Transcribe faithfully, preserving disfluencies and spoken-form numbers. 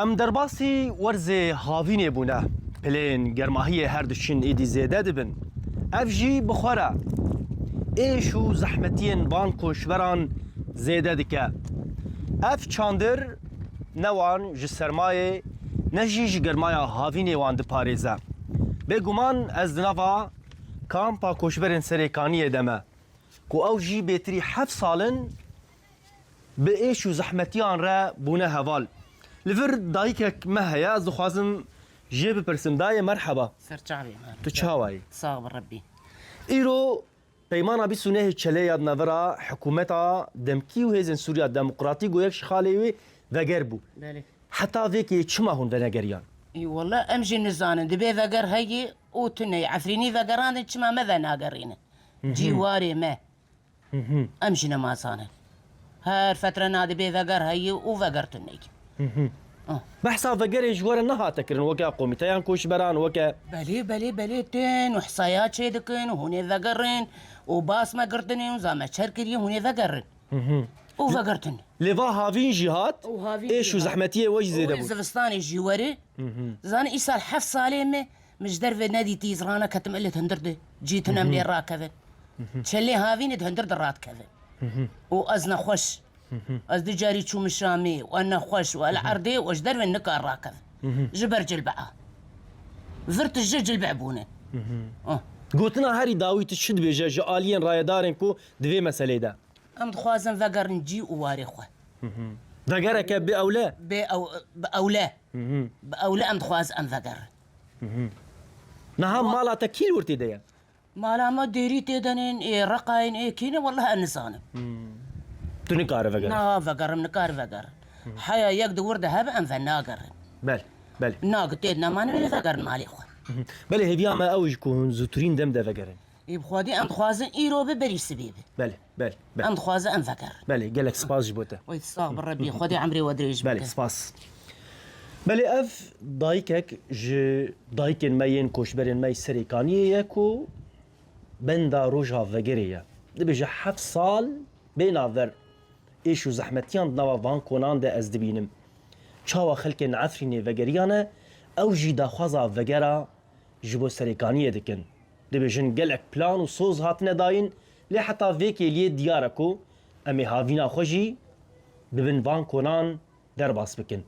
Em derbasî werzê havînê bûne. Pilên germahiyê her diçin êdî zêde dibin. Ev jî bi xwe re êş û zehmetiyên van koçberan zêde dike. Ev çandir ne wan ji sermayê ne jî ji germaya havînê wan diparêze. Bêguman ez di nava kampa koçberên Serêkaniyê de me, ku ew jî bêtirî heft sal in bi êş û zehmetiyan re bûne heval. Li vir dayikek me heye, ez dixwazim jê bipirsim. Dayê, merheba. Serçavê me. Tu çawa yî? Sax bi Rebbî. Îro peymana bîst û nehê Çelê ya di navbera hikûmeta demkî û Hêzên Sûriya Demokratîk û yek ji xalê wê veger bû. Belê. Heta vêkê çima hûn venegeriyan? Ê, wele em jî nizanin. Dibê veger heye û tune ye. Efrînî vegerandin, çima me venagerîne? Cîwarê me. Em jî nema zanin. Her fetre nadibê veger heye û veger tune ye. Ah. Behsa vegerê ji we re nehate kirin weke komîteyan koçberan, weke Belê, belê, belê, tên û hesaya çêdikin û hûn ê vegerin û bas me girtinê û za me çer kiriye hûn ê vegerin. Û vegertin. Lê va havîn jî hat, Û havîn êş jî û hat. zehmetiyê we jî zêde Û bû. Zivistanê jî were. Zanî îsal heft salê me, min ji derve nedîtî, ez raneketim ilê di hundir de. Cî tune em lê rakevin. Çelê havînê di hundir de radikevin. Û ez nexweş. Ez du carî çûme Şamê, û ez nexweş, û ez li erdê, û ez ji derve nikar rakevim. Ji ber cilbea. Vir tije cilbe bûne. Ah. Gotina herî dawî tu çi dibêje ji aliyên rayedarên ku di vê meseleyê de? Em dixwazin vegerin cî û warê xwe. Vegereke bi ewle? Bi ew-, bi ewle. Bi ewle em dixwazin em vegerin. Niha mala te kî li wir tê de ye? Mala me dêrî tê de nin, ê Reqayên, ê kî ne, wellah ez nizanim. Tu nikare vegerî? Na, vegerim, nikare vegerim. Heya yek di wir de hebe em venagerin. Belê, belê. Na, gi tê de nemane, em vegerin malê xwe. Belê, hêviya me ew e ji ku hûn zûtirîn dem de vegerin. Ê bi xwedî em dixwazin îro be, berî sibê be. Belê, belê, belê. Em dixwazin em vegerin. Belê, gelek spas ji bo te. Wey sax bi Rebbî, Xwedê emrê we dirêj bike. Belê, spas. Belê, ev dayikek ji dayikên me yên koçberên me yê Serêkaniyê ye ku benda roja vegerê ye. Dibêje, heft sal bê navber êş û zehmetiyan di nava van konan de ez dibînim. Çawa xelkên Efrînê vegeriyane, ew jî daxwaza vegera ji bo Serêkaniyê dikin. Dibêjin gelek plan û soz hatine dayîn, lê heta vê kêliyê diyar e ku em ê havîna xwe jî bi bin van konan derbas bikin.